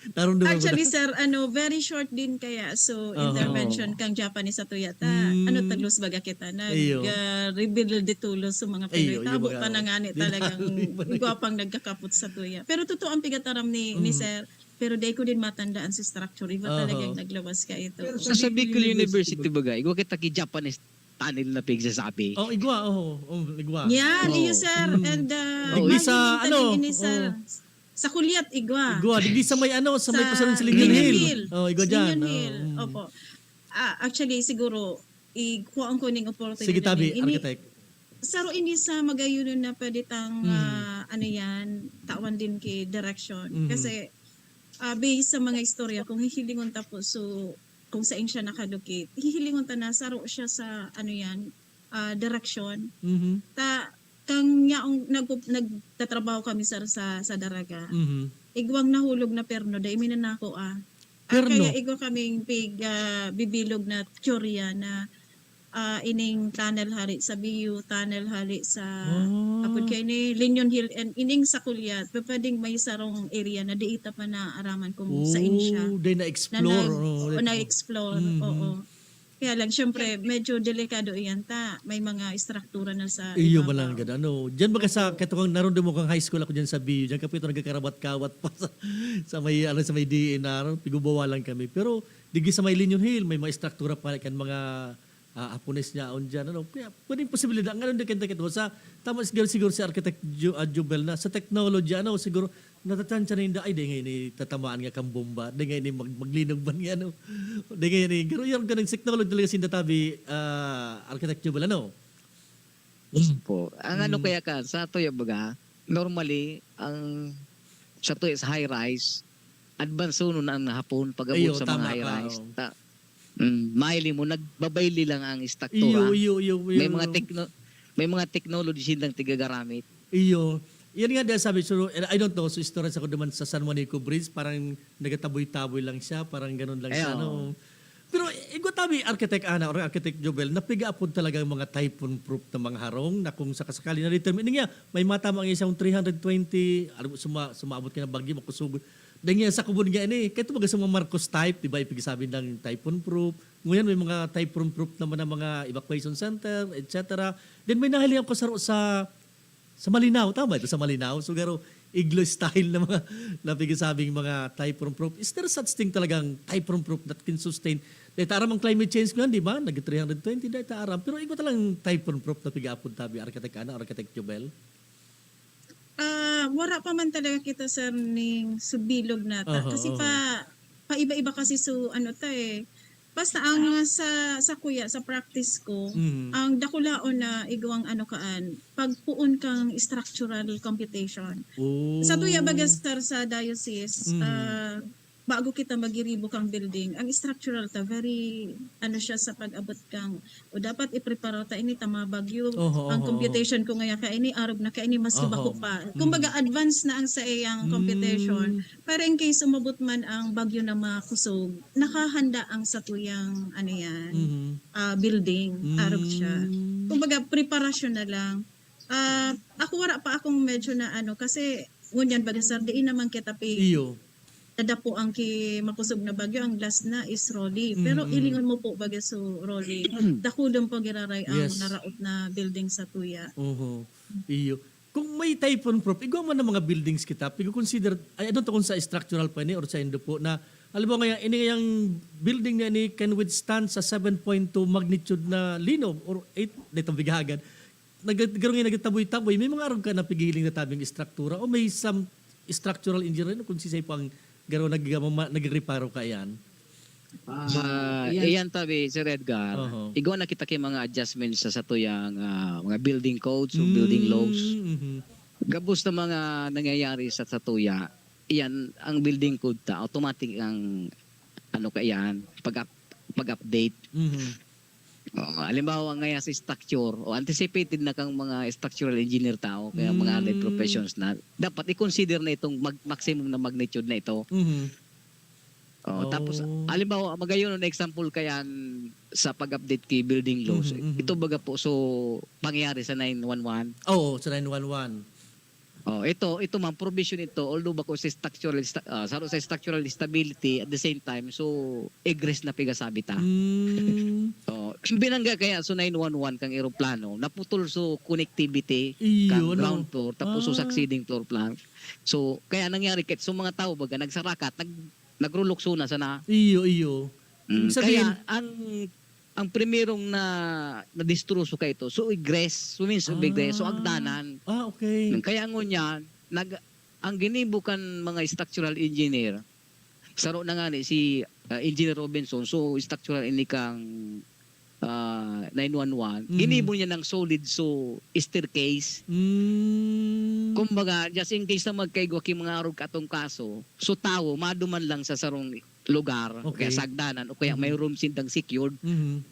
Narumduman ko Actually, na. sir, ano, very short din kaya. So, Aha. intervention kang Japanese sa Tuya ta. Mm. Ano, taglos baga kita na. Iyo. Uh, rebuild ditulos sa mga Pinoy. Iyo, iyo Tabo baga. pa na nga ni Di talagang na, iba na. Igwa pang nagkakapot sa Tuya. Pero totoo ang pigataram ni, ni Mm. Sir. Pero dahil ko din matandaan si structure. Iba Aha. talagang naglabas ka ito. Pero sa, sa Bicol University baga, igwa kita ki Japanese tunnel na pigsasabi. Oh, igwa, oh, oh, igwa. Yan, Oh. iyo, sir. Mm. And uh, Oh, isa, imagine ano, mo, ini, sir. oh. Sa Kulyat, igwa. Igwa, digdi sa may ano, sa may Sa pasaron sa Linyon Linyon Hill. Hill. Oh, igwa dyan. Linyon Oh, Hill. mm. Opo. Ah, actually, siguro, ikuha ko ning opportunity. Sige, tabi, Ini, architect. Saro ini sa magayunon na pwede tang, Mm. ah, ano yan, tawan din ki direction. Mhm. Kasi, ah, based sa mga istorya, kung hihilingon ta po, so, kung saan siya nakadukit, hihilingon ta na saro siya sa, ano yan, ah, direction. Mhm. Ta, kang yaong nag-, nagtatrabaho kami, sir, sa, sa Daraga. Mhm. Igwang nahulog na perno, dai mi nanako, ah. Ah, Perno? Kaya igwa kaming pig, ah, bibilog na teorya na, ah, ining tunnel hali sa Biu, tunnel hali sa, Ah. apod kaini, Linyon Hill, and ining sa Kulyat, pwedeng may sarong area na di ita pa naaaraman kung saan siya. Oh, dai na-explore, nag-, oh, o dai pa. na-explore, Mhm. oo. Kaya lang, syempre, medyo delikado iyan ta. May mga istruktura na sa Iyo, ibabaw. Malanggad, ano. Diyan baga sa, Opo. Kato kang narundom mo kang high school, ako diyan sa Biu. Diyan kapito nagkakarabat-kawat pa sa, sa may, ano, sa may D N R, pigubawalan kami. Pero, digdi sa may Linyon Hill, may mga istruktura pa kan mga, ah, Hapones niya, on diyan, ano. Kaya, pwedeng posibilidad, ang ano, di kanta kito, sa, tama, siguro, siguro si Architect Ju-, ah, Jubel na, sa technology, ano, siguro, natatansya na ninda, ay, di nga ini tatamaan nga kang bomba, di nga ini mag-, maglinog man nga, ano. Di nga ini, pero yung ganang technology talaga sinda tabi, ah, Architect Jubel, ano? Yes po. Ang ano Mm. kaya ka, sa Toya baga, normally, ang sa Toya is high rise, advance uno na ang Hapon pag-abot Iyo, sa tama mga high ka, rise. oo. Ta-, mm, mahiling mo, nagbabayli lang ang Iyo, istruktura. iyo, iyo, iyo, May mga iyo. techno-, may mga technology sindang tigagaramit. Iyo. Yan nga, dahil sabi, so, I don't know, so istorya sa ko naman sa San Juanico Bridge, parang nagataboy-taboy lang siya, parang ganun lang siya, Ayo. no? Pero, igwa tabi, Architect Ana or Architect Jobel, napiga apod talaga ang mga typhoon proof na mga harong na kung sakasakali na determine niya, may matama ang isang three hundred twenty, alam mo, suma-, sumabot ka na bagyo, makusog. Dahil nga sa kubon nga ini, kaya ito baga sa mga Marcos type, di ba, ipigsabi ng typhoon proof. Ngayon, may mga typhoon proof naman ng mga evacuation center, et cetera. Then may nahiling ako sa, sa, sa Malinao. Tama ito, sa Malinao. So, garo, iglo style na mga napigsabing mga typhoon proof. Is there such thing talagang typhoon proof that can sustain? Dahil taaram ang climate change ngayon, di ba? Nag three hundred twenty, dahil taaram. Pero igwa talagang typhoon proof na piga-apod tabi, Architect Ana, Architect Jobel? Ah, wara pa man talaga kita, sir, ning subilog na ta. Aha, Kasi aha. pa, paiba-iba kasi su, ano ta eh. Basta ang sa, sa kuya, sa practice ko, Mhm. ang dakulaon na igwang ano kaan, pagpuon kang structural computation. Oh. Sa tuya baga, sir, sa diocese, Mhm. ah, bago kita magiribo kang building, ang structural ta, very, ano siya sa pag-abot kang, o dapat iprepara ta ini ta mga bagyo. Oho, Ang oho, computation ko ngaya kaini, arog na kaini, mas Oho. baho pa. Mm. Kumbaga, advance na ang sa iyang computation. Mm. Pero in case umabot man ang bagyo na makusog, nakahanda ang satuyang, ano yan, Mhm. ah, building, arog siya. Mm. Kumbaga, preparasyon na lang. Ah, ako wala pa akong medyo na ano, kasi ngunyan baga, sir, diin naman kita pi-, Iyo. nadapo ang ki-, makusog na bagyo, ang last na is Rolly. Pero Mm, mm. Ilingon mo po baga, so Rolly, dakulon po giraray ang Yes. naraot na building sa tuya. Oho. Iyo. Kung may typhoon proof, igwa man ng mga buildings kita, pigo-consider, ay, ano to kung sa structural pa ini or sa indo po na Halimbawa ngayon, ini ngayang building na ini can withstand sa seven point two magnitude na linog or eight, ditong bigahagan. Nag-, garo nga nagtaboy-taboy, may mga arog ka na pighihiling na tabing estruktura o may some structural engineer kung sisay po ang garo nag-, nagre-reparo ka yan? Ah, iyan tabi, Sir Edgar. Oho. Igwa na kita kay mga adjustments sa satuyang ah, mga building codes o building laws. Mm, mhm. Gabos na mga nangyayari sa satuya, iyan ang building code ta, automatic ang ano ka iyan, pag pag-update. Mhm. Oh, halimbawa ngaya sa structure, o anticipated na kang mga structural engineer tao, kaya mga allied Mm. professions na dapat i-consider na itong mag- maximum na magnitude na ito. Mhm. Oh, tapos Oh. halimbawa magayon na example kayan sa pag-update kay building laws. Mhm, mhm. Ito baga po so pangyayari sa nine one one. Oo, sa nine one one. Oh, ito ito man provision ito, although bako sa structural sta- ah, saro sa structural stability, at the same time so egress na pigasabi ta. Mm. Oh, binangga kaya so nine one one kang eroplano, naputol so connectivity Iyo, kang ano? ground floor tapos so Ah. succeeding floor plan. So kaya nangyari kit so mga tao baga nagsarakat, nag nagrulukso na sana. Iyo, iyo. Mm, Ibig sabihin, kaya ang ang primerong na nadistroso ka ito, so egress, so means of egress, so Ah. agdanan. Ah, okay. Kaya ngunyan, nag, ang ginibo kan mga structural engineer, saro na nga ni si ah, Engineer Robinson, so structural ini kang ah, nine one one, Mhm. ginibo niya ng solid so staircase. Mm. Kumbaga, just in case na magkaigwa ki mga arog katong kaso, so tawo maduman lang sa sarong lugar, o Okay. kaya sagdanan, o kaya Mhm. may room sindang secured. Mhm.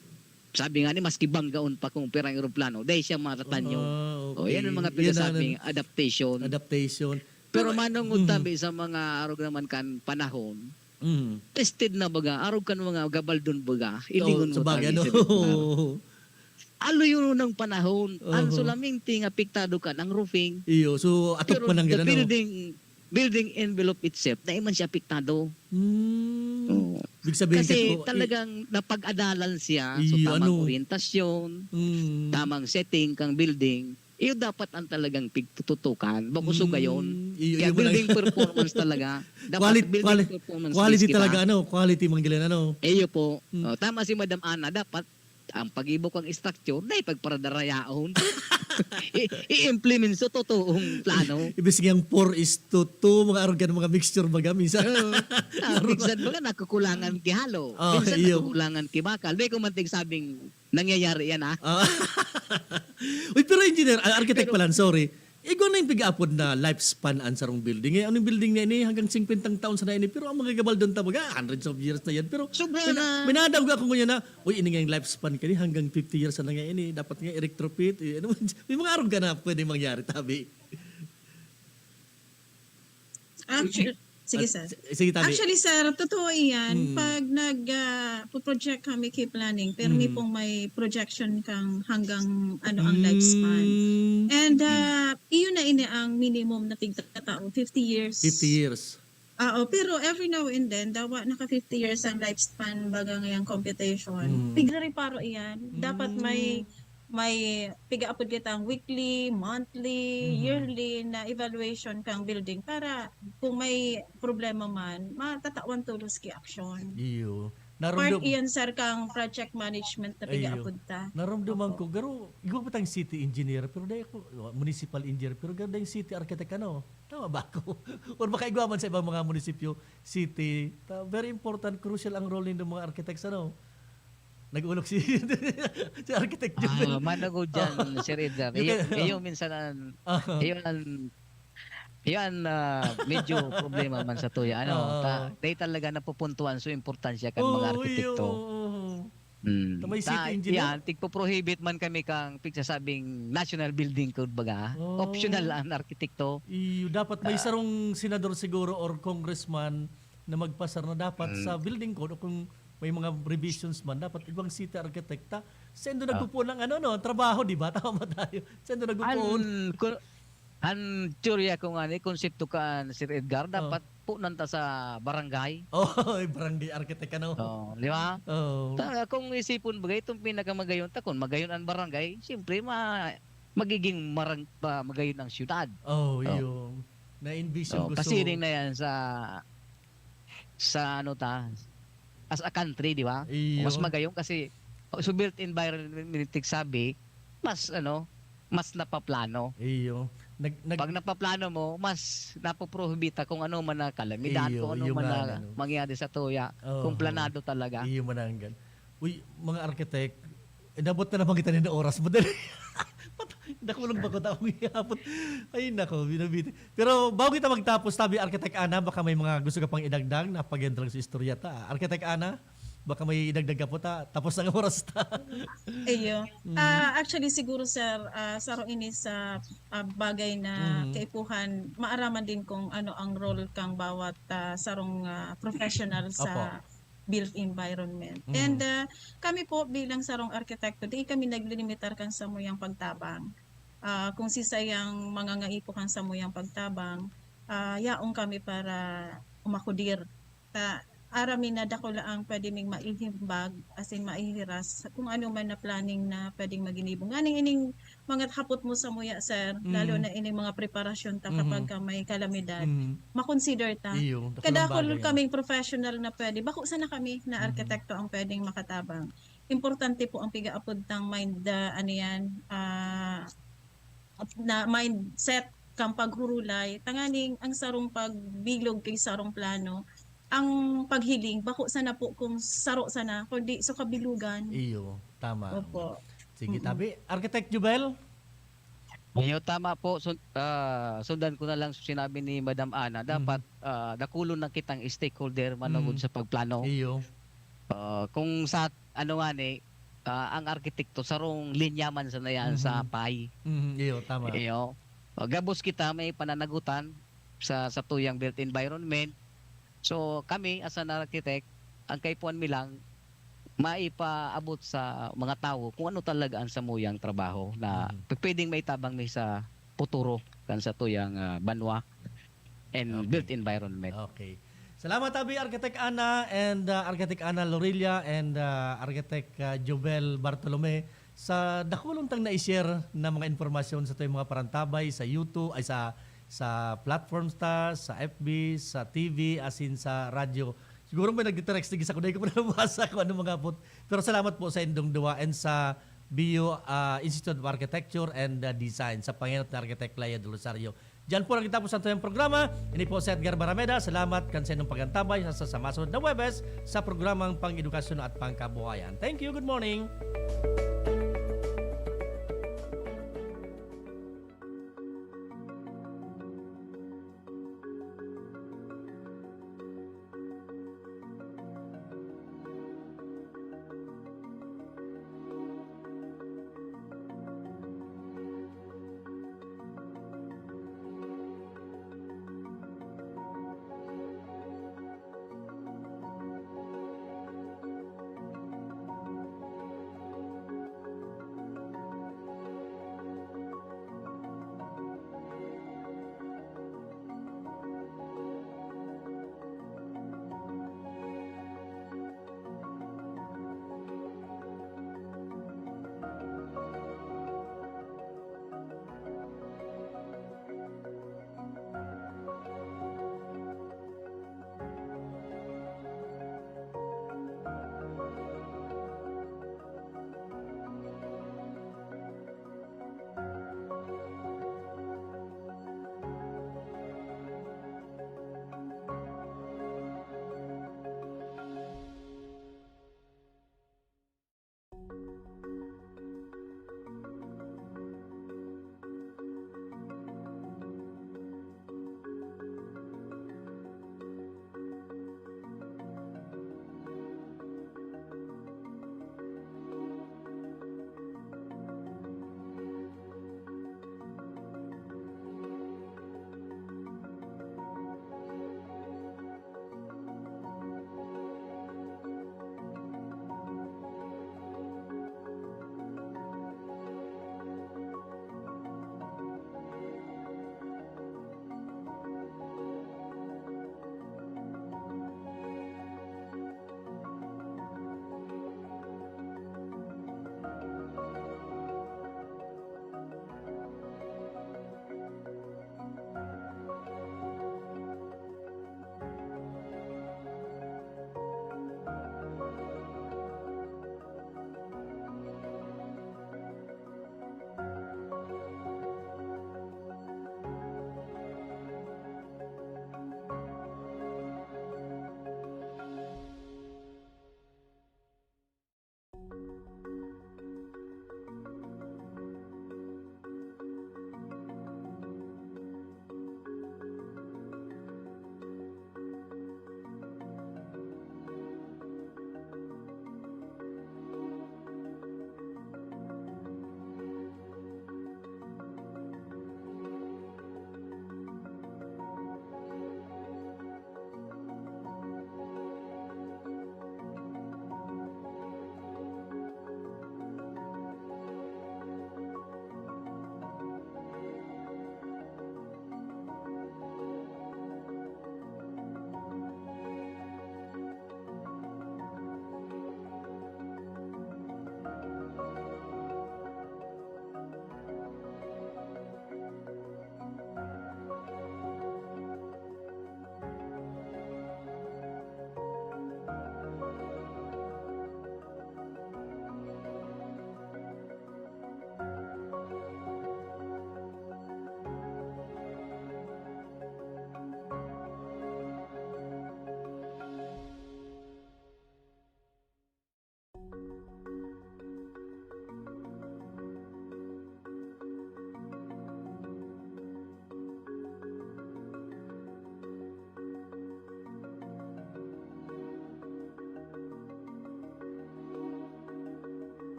Sabi nga ni, maski banggaon pa kung pirang eroplano, dahil siya matatanyo. Ah, O, yan ang mga okay. Yan ang pinasabing adaptation. Adaptation. Pero Pero, manungod mhm. tabi sa mga arog naman kan panahon, Mhm. tested na baga, arog kan mga gabaldon baga, Oo, ilingon mo sabagay, tabi no? sa Vietnam. Aloy na ang panahon, ang Oho. sulaming ting apektado kan ang roofing. Iyo, so atok Pero man ang the ganun, no? building, building envelope itself, na man siya apektado. Hmm. Oo. Ibig sabihin, Kasi sa po, i- talagang napag-adalan siya, so Iyo, tamang ano? Hmm. Tamang setting kang building, iyo dapat ang talagang pigtututukan, bako so gayon. Hmm. Iyo, Kaya iyo mo lang. Building performance talaga. Dapat Quali-, building quali-, performance quality based kita. Talaga, ano? Quality, mga gilan, ano? Iyo po. Hmm. Oh, tama si Madam Ana, dapat ang pag-ibo kang structure, dai pagparadarayaon. I- i-implement sa totoong plano. Ibig sabihin, four is to two, mga arog kan mga mixture baga, minsan. Oo. Ah, minsan baga nakukulangan ki halo. Oh, Minsan iyo. Nakukulangan ki bakal. Dai ko man tigsabing nangyayari yan, ah. Ah. Uy, pero engineer, ah, architect pala, sorry. Igwa na yung pig-aapod na lifespan an sarong building. Eh, anong building na ini? Hanggang singkwentang taon sana ini. Pero ang mga gabaldon ta baga, hundreds of years na yan. Pero Sobra may, na. May nadauga ako ngunyan na, "Uy, ini nga yung lifespan kani, hanggang fifty years na nga ini. Dapat nga i-retrofit." Eh, ano, may mga arog ka na pwede mangyari, tabi. Actually, sige, Ah, sir. si-, sige, tabi. Actually, sir, totoo iyan. Mm. Pag nag, ah, project kami kay planning, pero may Mm. pong may projection kang hanggang ano ang lifespan. Mm. And ah, iyon na ini ang minimum na tigtatao, fifty years. Fifty years. Oo, pero every now and then, dawa naka fifty years ang lifespan baga ngayang computation. Mm. Pigrereparo iyan. Dapat may Mm. may pigaapod kitang weekly, monthly, Mhm. yearly na evaluation kang building para kung may problema man, matatawan tolos ki action. Iyo. Part Narumdum-, iyan, sir, kang project management na Iyo. pigaapod ta. Narumduman Opo. Ko, garo, igwa pa tayong city engineer, pero dai ako, municipal engineer, pero garo dai city architect, ano? Tama ba ako? Or baka igwa man sa ibang mga munisipyo, city. Ta-, very important, crucial ang role ng mga architects, ano? Nag-ulok si, si architect Jun. Ah, manungod dyan, Sir Edgar. Yung Iyo, kaya- iyo minsan ang, Aha. iyo ang, iyo ang ah, medyo problema man sa tuya. Ano, Oo. ta, dahil talaga napupuntuan so importansya kan mga Oo, arkitekto. iyo, oo. Mm. Ta may Ta, city engineer? Yan, tigpo-prohibit man kami kang pigsasabing National Building Code baga. Oh. Optional ang arkitekto. Iyo, dapat may Ah. sarong senador siguro or congressman na magpasar na dapat Mm. sa building code o kung may mga revisions man, dapat ibang city architect ta. Sendo Ah. nagpupuon ng ano, no, trabaho, di ba? Tama ba tayo? Sendo nagpupuon. An, ku-, an teorya ko nga ni, konsepto kan Sir Edgar, Oh. dapat punan ta sa barangay. Oh, barangay architect, ano? Oh, di ba? Oh. Ta, kung isipon bagay, itong pinakamagayon ta, kung magayon ang barangay, siyempre ma, magiging marang, pa, magayon ang syudad. Oh, Oh. Yung na-envision Oh, ko. Pasiring na yan sa sa ano ta, as a country, di ba? Iyo. Mas magayon kasi, oh, so built environment, sabi, mas ano, mas napaplano. Iyo. Nag-, nag- Pag napaplano mo, mas napoprohibita kung ano man na kalamidad, Iyo, kung ano iyo man nga, na ano. Mangyari sa tuya, Oo. Kung planado talaga. Iyo man ang gan-, uy, mga architect, inabot na naman kita nin oras. Madali. Pat-, nakulog ba ko taong ihapot? Ay, nako, binabiti. Pero bago kita magtapos, tabi, Architect Ana, baka may mga gusto ka pang idagdag na pag-entro sa istorya ta. Architect Ana, baka may idagdag ka po ta. Tapos ang oras ta. Iyo. Mm. Ah, actually, siguro, sir, ah, saro ini sa, ah, bagay na Mm. kaipuhan, maaraman din kung ano ang role kang bawat, ah, sarong, ah, professional sa Opo. Built environment. Mm. And, ah, kami po bilang sarong arkitekto, di kami naglilimitar kan samuyang pagtabang. Ah, kung sisayang mangangaipo kan samuyang pagtabang, ah, yaon kami para umakudir. Ta, aram mi na dakula ang pwede ming maihimbag, as in maihiras, kung ano man na planning na pwedeng maginibo. Nganing ining mga hapot mo samuya, sir, lalo Mm. na ining mga preparasyon ta Mhm. kapag ka may kalamidad, Mm. ma-consider ta. Iyo, dakulang Kadakul bagay, ano? kaming professional na pwede. Bako sana kami na Mhm. arkitekto ang pwedeng makatabang. Importante po ang pigaapod tang mind, ah, ano yan, ah, na mindset kang paghurulay. Tanganing ang sarong pagbilog kay sarong plano, ang paghiling, bako sana po kung saro sana, kundi sa kabilugan. Iyo, tama. Opo. Sige, Mm. tabi. Architect Jubel? Iyo, tama po. Sun-, ah, sundan ko na lang sa sinabi ni Madam Ana. Dapat, Mm. ah, dakulon na kitang stakeholder manugod Mm. sa pagplano. Iyo. Ah, kung sa ano nga ni, ah, ang arkitekto sarong linya man sana yan sa Mhm. pie. Mhm, iyo, tama. Iyo. Ah, gabos kita may pananagutan sa, sa tuyang built environment. So, kami as an architect, ang kaipuhan mi lang, maipaabot sa mga tawo kung ano talaga ang samuyang trabaho na Mhm. pwedeng maitabang mi sa futuro kan sa tuyang, ah, banwa and Okay. built environment. Okay. Salamat, Abi, Architect Ana and, ah, Architect Ana Lorilla and, ah, Architect, ah, Jobel Bartolome sa dakulon tang na-share na mga impormasyon sa tuyang mga parantabay sa YouTube, ay, sa, sa platforms ta, sa F B, sa T V, asin sa radyo. Siguro may nagtitext, sige, sa kuday ko pa nabasa kung ano mga apot. Pero salamat po sa indong duwa and sa B U, ah, Institute of Architecture and, ah, Design, sa pangenot na Architect Lea Del Rosario. Diyan po nagtatapos ang tuyang programa. Ini po si Edgar Barameda. Salamat kan sa inyong pag-antabay sa, sa, sa masunod na Huwebes sa programang Pang-edukasyon at Pangkabuhayan. Thank you. Good morning.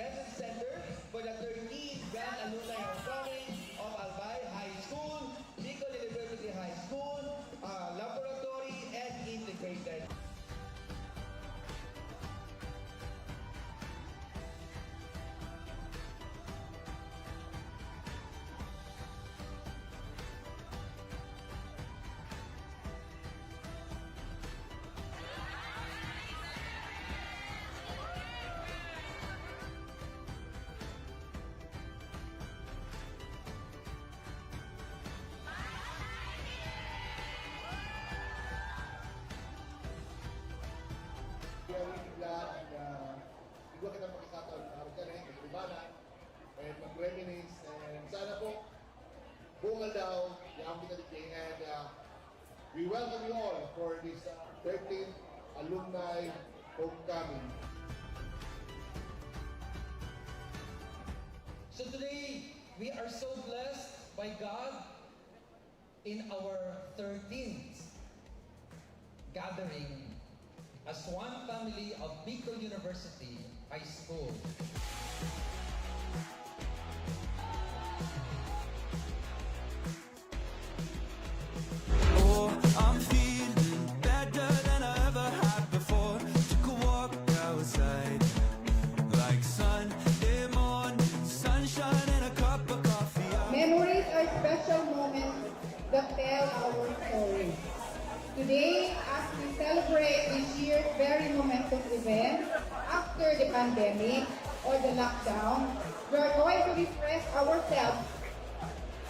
Lesson Center for the thirteenth Grand Alumni Homecoming of Albay High School, Bicol University High School, uh, Laboratory and Integrated. Kaya we glad na igwa kita pakisatan ng Arkanes, Kalibanan, and mag-reminisce, and sana po, buong aldaw, yaon kita digdi, and, uh, we welcome you all for this, uh, thirteenth Alumni Homecoming. So today, we are so blessed by God in our thirteenth gathering as one family of Bicol University High School. Oh, I'm feeling better than I ever had before. Took a walk outside, like Sunday morning, sunshine and a cup of coffee. Memories are special moments that tell our story. Today, as we celebrate this year's very momentous event after the pandemic or the lockdown, we are going to refresh ourselves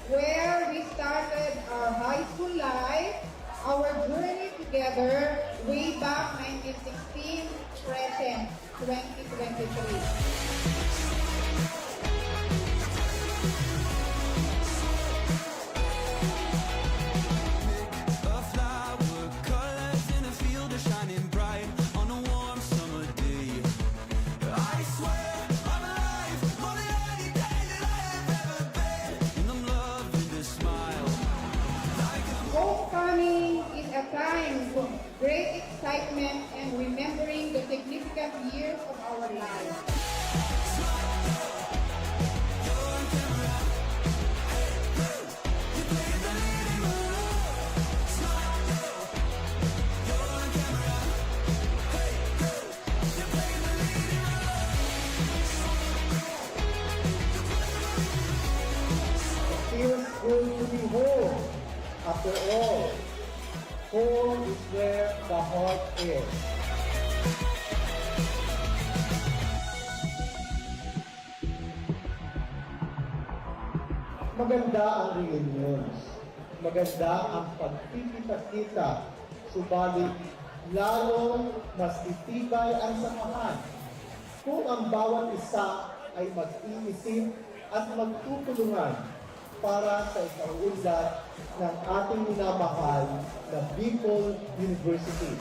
where we started our high school life, our journey together way back nineteen sixteen, present twenty twenty-three. A flower, colors in a field are shining bright on a warm summer day. I swear I'm alive, more than any day that I have ever been. And I'm loving this smile. Like a Homecoming is a time of great excitement and remembering the significant years of our lives. It feels good to be home. After all, home is where the heart is. Maganda ang reunions. Maganda ang pagkikita-kita. Subalit, lalong mas titibay ang samahan kung ang bawat isa ay mag-iisip at magtutulungan para sa ikauunlad ng ating minamahal na Bicol University.